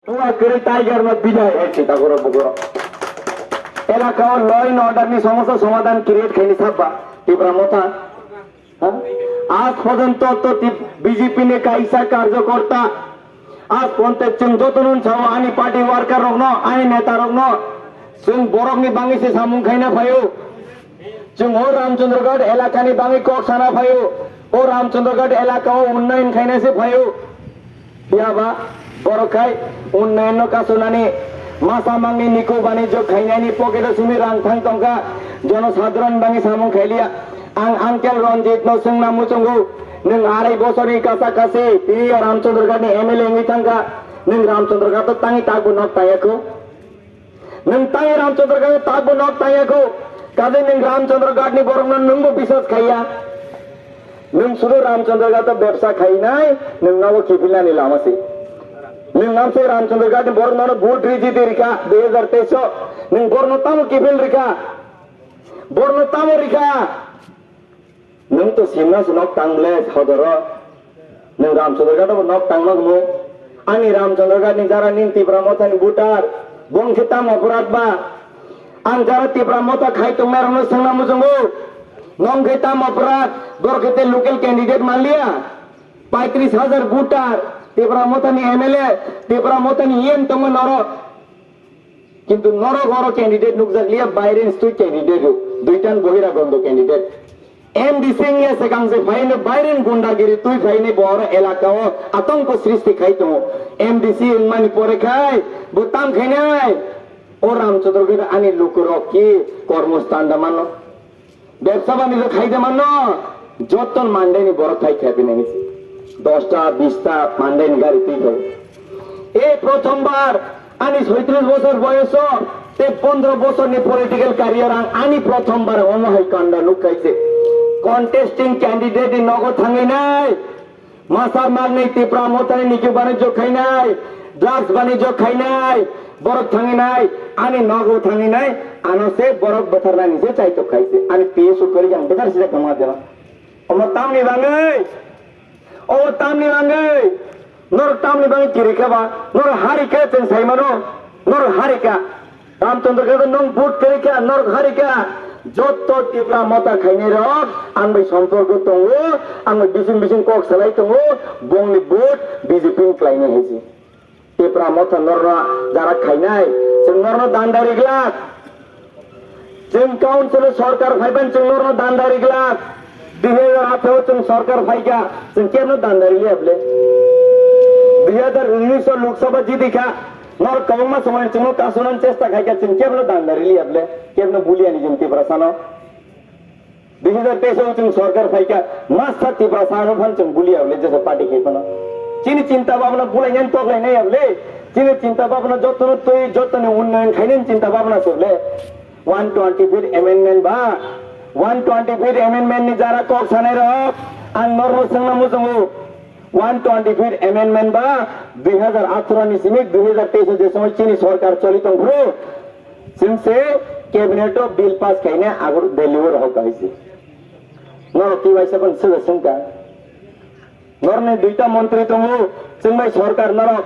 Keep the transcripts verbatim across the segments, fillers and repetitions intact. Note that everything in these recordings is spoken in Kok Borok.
Buwa kwrwi Tiger no bidai hai chita goro bugoro. Elaka o law and order ni somosya somadhan create khaini sabba Tipra Motha. Ha? Aaj porjonto to tip-, B J P ni kaisa karjokorta, aaj porjonto chwng joto nun sao ani party worker rokno, ani neta rokno, chwng borokni bangwi se samung khaina phaio. Chwng o Ramchandragarh elakani bangwi kok sana phaio. O Ramchandragarh elaka o unnayon khaina se phaio. Phiya ba borok khai unnayon no kasonani masa mangni niko banijyo khainani pocket o simi rang thang tongkha, jonosadharon bangwi samung khailiya. Ang Uncle Ranjit no swngna muchungo, nwng arai bosorni kasa kasi tini o Ramchandragarh ni M L A wngwi thangkha, nwng Ramchandragarh to tangwi takbo nok tangya kho? Nwng tangwi Ramchandragarh takbo nok tangya kho? Kaje nwng Ramchandragarh ni borokno nwngbo biswas khaiya. Nwng sudu Ramchandragarh to bebsa khainai, nwng nobo kiphilnani lama se. Nwng amse Ramchandragarh ni borok nono vote riji di rikha dui hazar teis o. Nwng borno tamo kiphil rikha? Borno tamo rikha? Nwng to simna se nok tang ble sodoro. Nwng Ramchandragarh bo nok tangma hwnwi. Ani Ramchandragarh ni jara nin Tipra Motha ni voter. Bong khe tamo oporad ba? Ang jara Tipra Motha khai tongnai rokno swngna muchungo. Nong khe tamo oporad? Bor khe te local candidate manliya. Paitris hajar voter. Tipra Motha ni M L A. Tipra Motha ni E M tongma norok. Kintu norok oro candidate nukjakliya, bairen stui candidate rok, duitan bohiragondo candidate. M D C wngya swkang se phaino bairen gundagiri twi phaini bo oro elaka o atongko srishti khai tongo. M D C wngmani pore khai bo tam khainai. O Ramchandragarh ani lukurok ki kormostan da mano. Bebsa banijyo khaide manno, jotton mandaini borok khai khaipinai hinsi. Dosta, bista mandaini gari twi kho. E prothom bar ani soitris bosor boyoso te pondro bosorni political career ang ani prothom bar omo hai kanda nuk khaise. Contesting candidate ni nogo thangwi nai. Masa manwi Tipra Mothani niki banijyo khainai, drugs banijyo khainai, borok thanginai, ani nogo thanginai, ano se borok bwtharnani se chaitok khaise. Ani P S O kwrwi ang bwthar sijak tongma deno. Omo tamni bangwi, omo tamni bangwi, norok tamni bangwi kiri kha ba, norok hari khe chwng sai mano, norok hari kha. Ramchandra khe nwng vote kwrwi kha, norok hari kha. Jotto Tipra Motha khainai rok ang bai somporko tongo, ang bai bising bising kok salai tongo, bongni vote B J P ni klainai hai se. Tipra Motha norno jara khainai, chwng norno danda riglak. Chwng council o sorkar phaiban chwng norno danda riglak. Dui hazar atharo chwng sorkar phaikha, chwng kebno danda riliya bwle? Dui hazar unis o Lok Sabha jiti kha, norok kwbangma somoi chwngno kasonani chesta khaikha, chwng kebno danda riliya bwle? Kebno buliyani chwng Tiprasano. Dui hazar teis o chwng sorkar phaikha, masa Tiprasano phano chwng buliya bwle, jesa party khai phano. Chini chinta bhabna bulainani toklainai ya bwle? Chini chinta bhabna jotono twi, jotoni unnayon khainani chinta bhabna se bwle? One twenty fifth amendment ba, one twenty fifth amendment ni jara kok sanai rok, ang norno swngna muchungo. One twenty fifth amendment ba dui hazar atharo ni simi dui hazar teis o je somoi chini sorkar choli tong phuru, chwng se cabinet o bill pass khaina agor Delhi o rohor kahai se. Norok twi waisa ban swga swngkha. Norni duita montri tongo, chwng bai sorkar norok.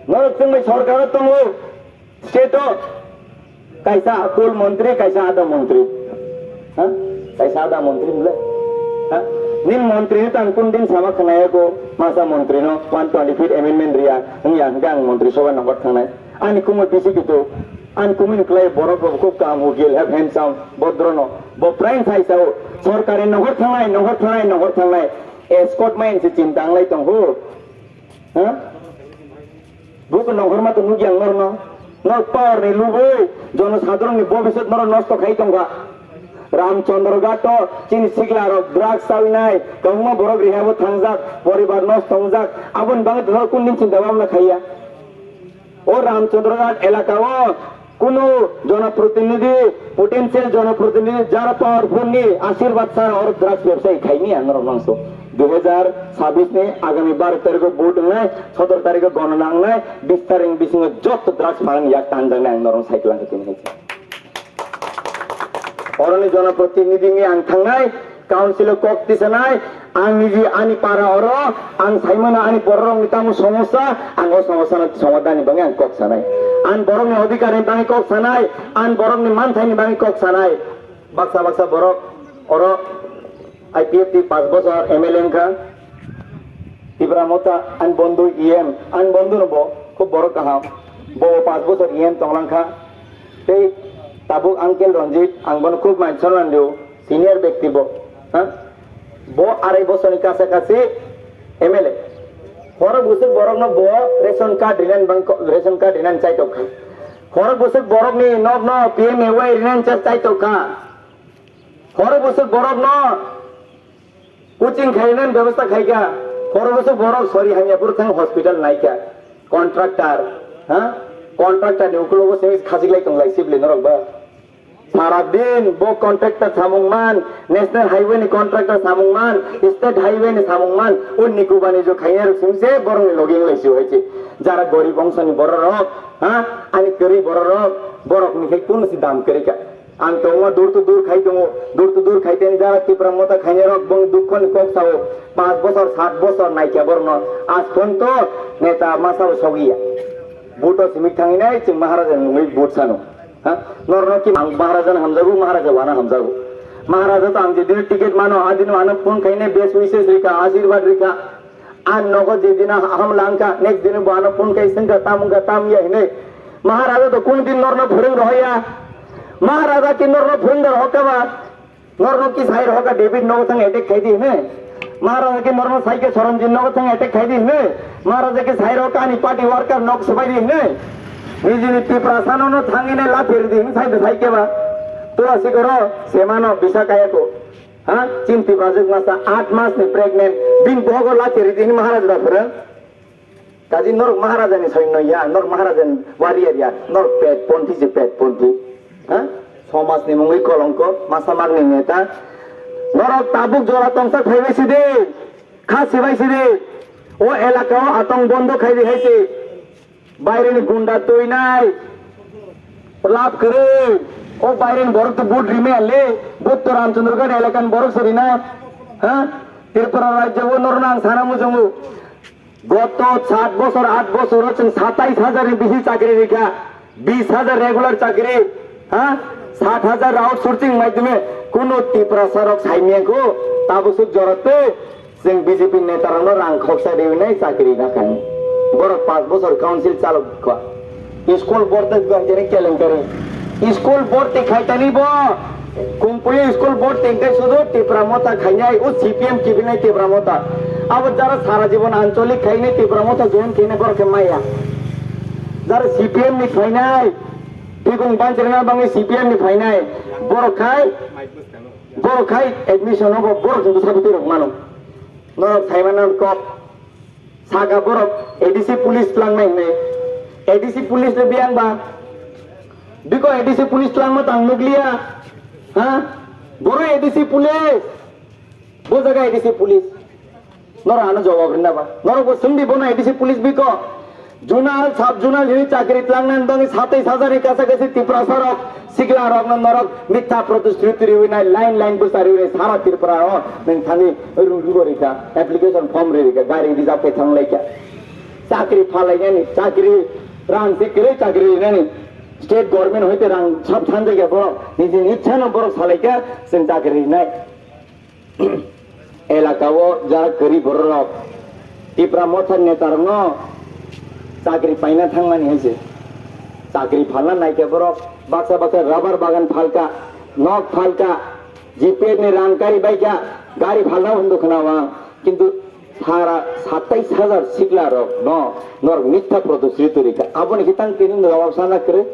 Norok chwng bai sorkar o tongo. State o kaisa akul montri, kaisa ada montri. Ha? Kaisa ada montri bole. Ha? Nin montri ni tang kun din sama khnaya ko masa montri no one twenty fifth amendment riya, wngya hwnkhe ang montri soba nokbar thangnai. Ani kumui bisi kitu, ani kumui ni klai borok rok kub kaham, who will have handsome, bodro no. Bo prime sai sao, sorkari nohor thangnai, nohor thangnai, nohor thangnai. Escort mai se chinta anglai tong ho. Ha? Buku nohor ma to nugya norno. Nor power ni lubui, jono sadharon ni bobisot noro nosto khai tongkha. Ramchandra Ghat to chini sikla rok drugs chawi nai, kwbangma borok rehab o thangjak, poribar nosto wngjak. Aboni bagwi to noro kun din chinta bhabna khaiya. O Ramchandra Ghat elaka o kunu jonoprotinidhi, potential jonoprotinidhi jara powerful ni ashirbad chara oro drugs bebsai khaini ang norok nangso. Dui hazar chabbish ni agami baro tarikh o vote wngnai, sotoro tarikh o gonona wngnai, bis tarikh ni bisingo joto drugs phalani yak tanjaknai ang norok sai kwlangkha tini hai. Oroni jonoprotinidhi wngwi ang thangnai, council o kok tisanai, Ang niji ani para oro, ang saimano ani bororokni tamo somosa, ang o somosa no somadhan ni bagwi ang kok sanai. Ang borokni odhikar ni bagwi kok sanai, ang borokni manthai ni bagwi kok sanai. Baksa baksa borok oro I P F T ni pas bosor M L A wngkha. Tipra Motha ani bondhu E M, ani bondhu no bo khub borok kaham. Bo pas bosor E M tonglangkha. Tei tabuk uncle Ranjit, ang bono khub man sonman rio, senior bekti bo. Ha? Bo arai bosorni kasa kasi M L A. Khorok bwswk borokno bo ration card rinani bang ko-, ration card rinani chai tongkha. Khorok bwswk borokni nokno P M A Y rinani cha-, chai tongkha. Khorok bwswk borokno coaching khainani bebostha khaikha. Khorok bwswk borok sori hamya phuru thang hospital naikha. Contractor, ha? Contractor ni ukulogo simi khajik lai tong lai sibli norok ba. Sara din bo contractor samung man, National Highway ni contractor samung man, State Highway ni samung man, unni kubani jo khainai rok simi se borok ni logi wng lai si hai se. Jara gorib ongsa ni borok rok, ha, ani kwrwi borok rok, borok ni khai kunu si dam kwrwi kha. Ang tongma door to door khai tongo, door to door khai teni jara Tipra Motha khainai rok bong dukho ni kok sao, panch bosor, sat bosor naikha borok no, aaj porjonto neta masa bo sogwi ya. Vote o simi thangwi nai chwng Maharaja ni mungwi vote sano. Ha? Norno ki ang Maharaja no hamjago, Maharaja wana hamjago. Maharaja to ang jedino ticket mano, adino ano phone khaine best wishes rika, ashirbad rika. An nogo jedino ham langka, next dino bo ano phone khai sengka, tam wngka, tam ya hinoi. Maharaja to kun din norno phwrwng rohoya. Maharaja ki norno phwrwng rohoka ba. Norno ki sai rohoka David nogo thang attack khai di hinoi. Maharaja ki norno sai ke Soronjit nogo thang attack khai di hinoi. Maharaja ki sai rohoka ani party worker nok sabai di hinoi. Nijini Tiprasa no no thangwi nai laphiri di hinoi sai de sai keba. Tulasi goro semano bisa kaya ko. Ha? Chin Tiprasa masa aat mas ni pregnant. Bin bogo laphiri di hinoi Maharaja da phwrwng. Kaji norok Maharaja ni soino ya, norok Maharaja ni warrior ya, norok pet ponthi je pet ponthi. Ha? Somaj ni mungwi kolongko, masa magni neta. Norok tabuk jora tongsa phaibai sidi. Kha sibai sidi. O elaka o atong bondo khai di hai se. Baire ni gunda tuinai. Lab kwrwi. O baire ni borok to vote rimai le. Vote to Ramchandra Ghat elaka ni borok se rinai. Ha? Tripura rajya o norok ang sana muchungo. Goto sat bosor, aat bosor o chwng satais hajar ni bisi chakri rikha. Bis hajar regular chakri, ha? Sat hajar outsourcing maidhyome kuno Tiprasa rok saimya ko, tabuk suk jorot tei chwng B J P neta rokno rang khoksa riwi nai chakri nakhani. Borok panch bosor council chalok kha. School borte gong jene kelenkari. School borte khaitani bo. Kumpui school borte hingke sudu Tipra Motha khainai, o C P M kibinai Tipra Motha. Abo jara sara jibon ancholik khainai Tipra Motha join khainai borok khe maya. Jara C P M ni phainai, Tikung Banchirna bangni C P M ni phainai. Borok khai, borok khai admission obo borok jong sabiti rok mano. Norok saimano kok. Saka borok A D C police tlangnai hinwi. A D C police le biyang ba? Biko A D C police tlangma tang nukliya. Ha? Boro A D C police. Bo jaga A D C police. Norok ano jawab rinna ba? Norok bo swngdi bono A D C police biko. Zonal, sub zonal hini chakri tlangnani bagwi satais hajar ni kasa kasi Tiprasa rok, sikla rok no norok mitha protishruti riwi nai, line line bwsa riwi nai, sara Tripura o nwng thani rung rung rika, application form ri rika, gari reserve khe thang lai kha. Chakri phalai nani, chakri rang si kwrwi chakri ri nani, state government hoite rang sab thanjak ya borok, nijini ichha no borok salai kha, chwng chakri ri nai. Elaka o jara kwrwi bororok Tipra Motha netarokno chakri paina thangmani hai se. Chakri phalna naikhe borok baksa baksa rubber bagan phalka, nok phalka, G P F ni rang kari baikha, gari phalna hwnwi khwna o ang. Kintu sara satais hajar sikla rokno norok mitha protishruti rikha. Aboni khe tang tini jawab sana kwrwi.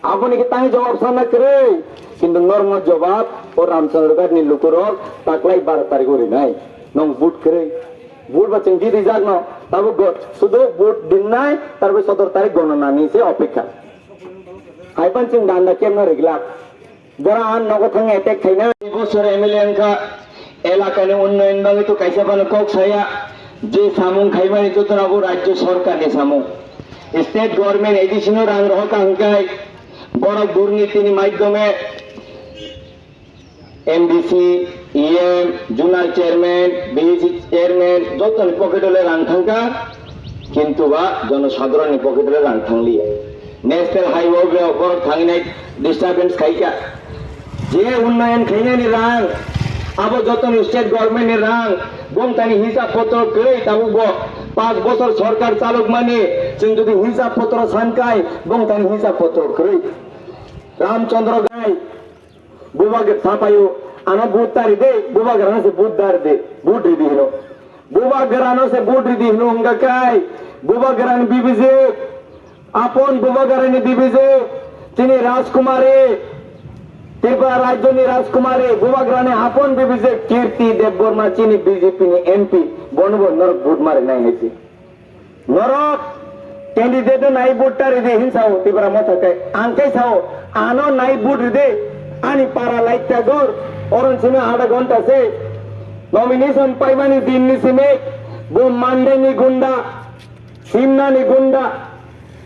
Aboni khe tang jawab sana kwrwi. Kintu norokno jawab o Ramchandra Ghat ni lukurok taklai baro tarikh o rinai. Nong vote kwrwi. Vote ba chwng di rijakno. Tabuk go-, sudu vote dinnai, tarpore sotoro tarikh gononani se opekha. Haipan chwng danda kemno riglak. Jora ang nogo thang attack khaina. Bosor M L A wngkha, elakani unnoyon bagwi to kaisa phano kok saya, je samung khaimani jotono abo rajyo sorkarni samung. State government A D C no rang rohorkha hwnkhe borok durnitini maidhyome M D C, E M, zonal chairman, B C chairman, jotoni pocket o le rang thangkha, kintu ba jonosadharon ni pocket o le rang thangliya. National highway o borok thangnai disturbance khaikha. Je unnayan khainani rang, abo jotoni state government ni rang, bongtani hisab potro kwrwi tabuk bo panch bochor sorkar chalukmani, chwng jodi hisab potro sankai, bongtani hisab potro kwrwi. Ramchandra Gai, bubagra sapayo, ano vote ta ride, bubagrano se vote da ride, vote ridi hino. Bubagrano se vote ridi hino hwnga kai, bubagrani bibijik, apon bubagrani bibijik, chini Rajkumari, Tripura rajyoni Rajkumari, bubagrani apon bibijik Kirti Debbarma chini B J P ni M P, bono bo norok vote mari nai haise. Norok candidate no nai vote ta ride hin sao Tipra Motha kai. Ang kai sao, ano nai vote ride. Ani para light ta gor. Oron simi adha ghonta se. Nomination paimani din ni simi. Bo Mandai ni gunda. Simna ni gunda.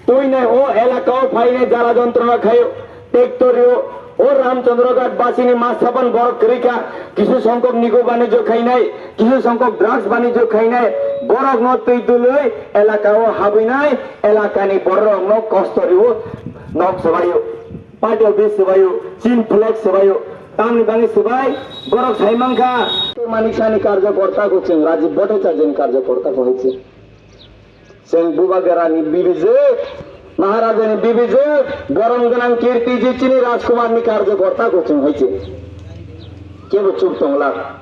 Tui nai o elaka o phai nai jala jontrona khayo. Tektorio, o Ramchandra Ghat basini ma saban borok kwrwi kha, kisu songkok nigo banijyo khainai, kisu songkok drugs banijyo khainai, borok no twi dului elaka o habwinai, elaka ni borok no kosto rio, nok swbaio, party office swbaio, chin flag swbaio, tamni bangwi swbai, borok sai mankha. Manik Sani karjo korta ko chwng Rajiv Bhattacharya ni karjo korta ko hai chwng. Chwng Bubagrani bibijik, Maharajani bibijik, borom gwnang Kirtiji chini Rajkumarni karjo korta ko chwng hai se. Kebo chup tongla.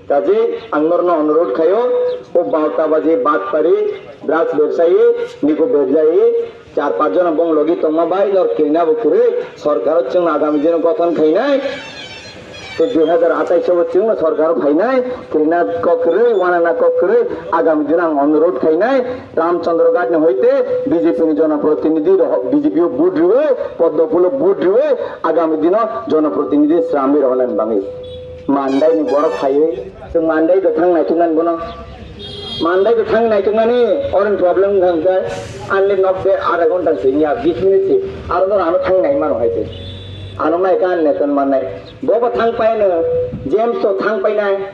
Kaje ang norno onurodh khayo, o bauta baje batpari, drugs bebsayi, niko bebsayi, char panch jona bong logi tongma bai nor kirina bo kwrwi, sorkaro chwngno agami dino gothon khainai. Tei dui hazar atais o chwngno sorkar phainai, kirina kok kwrwi, wanana kok kwrwi, agami dino ang onurodh khainai, Ramchandra Ghat ni hoite B J P ni jonoprotinidhi rok, B J P o vote riwi, Poddo Phulo vote riwi, agami dino jonoprotinidhi sramwi rok nani bangwi. Mandai ni borok phaiwi, chwng Mandai do thang naituknani bono. Mandai do thang naituknani, oren problem wngkha hwnkhe, anle nok de adha ghonta se, ya, bis minute se, aro no ano thang nai mano hai se. Ano nai ka anle ton mannai. Bobo thang paino, James to thang painai.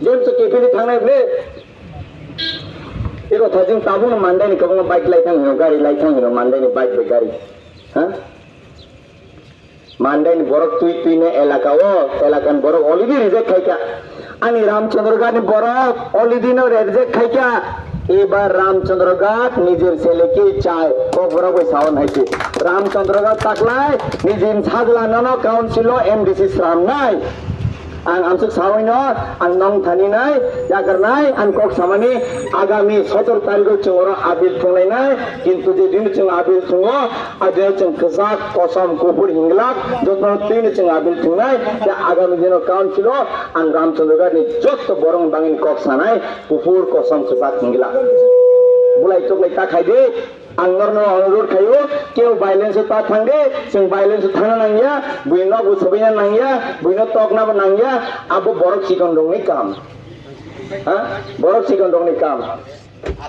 James to kefini thangnai ble. Eko thajing tabung Mandai ni kabung bike lai thang hino, gari lai thang hino, Mandai ni bike be gari. Ha? Mandai ni borok twi twi ne elaka o, elaka ni borok already reject khaika. Ani Ramchandra Ghat ni borok already no reject khaika. Ebar Ramchandra Ghat nijor sele ki chai, kok borok bai sawan hai se. Ramchandra Ghat taklai nijin sajla nono council o M D C sram nai. Ang amsuk sawi no, ang nong thani nai, yakar nai, ang kok samani, agami sotor tarikh o chwng oro appeal thunglai nai, kintu je din chwng appeal thungo, adino chwng kwchak, kosom, kuphur hinglak, jotono twino chwng appeal thungnai, ya agami dino council o ang Ramchandra Ghat ni joto borok bangin kok sanai, kuphur, kosom, kwchak hinglak. Bulai chuklai ta khai di. Ang norno onurodh khaio, kebo violence o ta thang de, chwng violence o thangna nangya, buino bo sobaina nangya, buino tokna bo nangya, abo borok chikon rokni kam. Ha? Borok chikon rokni kam.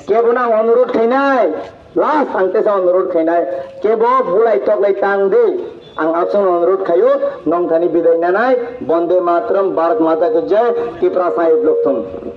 Kebo nang onurodh khainai, last ang tesa onurodh khainai, kebo bulai toklai tang de, ang aswk onurodh khaio, nongthani bidai nanai, Bonde Mataram, Bharat Mata ki Jai, Tipra Sahib Lokthung.